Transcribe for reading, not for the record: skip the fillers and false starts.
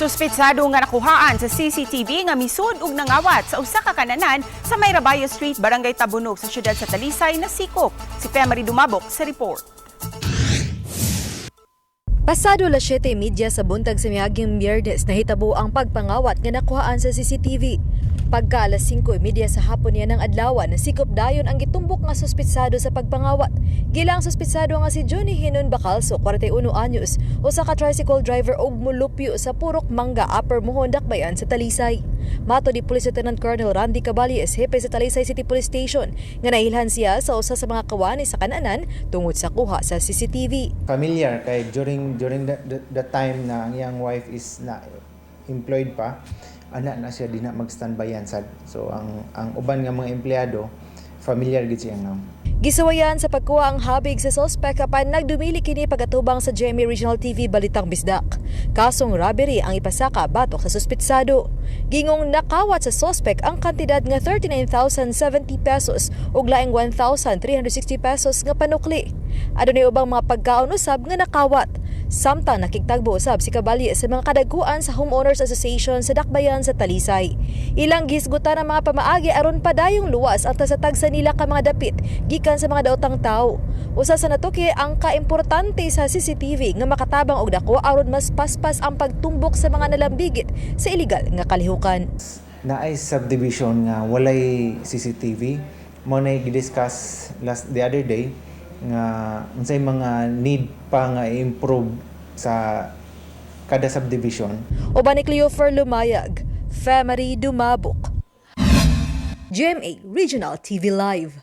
Suspitsado nga nakuhaan sa CCTV nga misud og nangawat sa usa ka kananan sa May Rabayo Street, Barangay Tabunok sa siyudad sa Talisay nasikop. Si Femary Dumabok sa report. Pasado alas 7:30 sa buntag sa miaging Biyernes, nahitabo ang pagpangawat nga nakuhaan sa CCTV. Pagka alas 5:30 sa hapon niya ng adlaw, nasikop dayon ang gitumbok nga suspitsado sa pagpangawat. Gilang suspitsado nga si Johnny Hinon Bacalso, 41 anyos, usa ka tricycle driver og mulupyo sa Purok Mangga, Upper Muhon, Dakbayan sa Talisay. Matod ni Police Lieutenant Colonel Randy Caballes, hepe sa Talisay City Police Station, nga nailhan siya sa usa sa mga kawani sa kananan tungod sa kuha sa CCTV. Familiar kay during the time na ang iyang wife is na employed pa ana na siya di na mag-standby sad. So ang uban nga mga empleyado familiar gid siya nga. Gisuwayan sa pagkuha ang habig sa sospek apan nagdumili kini pagatubang sa GMA Regional TV Balitang Bisdak. Kasong robbery ang ipasaka batok sa suspitsado. Gingong nakawat sa sospek ang kantidad nga 39,070 pesos ug laing 1,360 pesos nga panukli. Adunay ubang mga pagkaon usab nga nakawat. Samtang nakigtagbo usab si Cabalye sa mga kadaguan sa Homeowners Association sa Dakbayan sa Talisay. Ilang gihisgutan ang mga pamaagi aron padayong luwas ang tagsa nila ka mga dapit gikan sa mga daotang tao. Usa sa natuki ang kaimportante sa CCTV nga makatabang og dako aron mas paspas ang pagtumbok sa mga nalambigit sa iligal nga kalihukan. Naay subdivision nga walay CCTV. Mao na gi-discuss last the other day nga unsay mga need pa nga i-improve sa kada subdivision. Uban ni Cleofer Lumayag, Femary Dumabok. GMA Regional TV Live.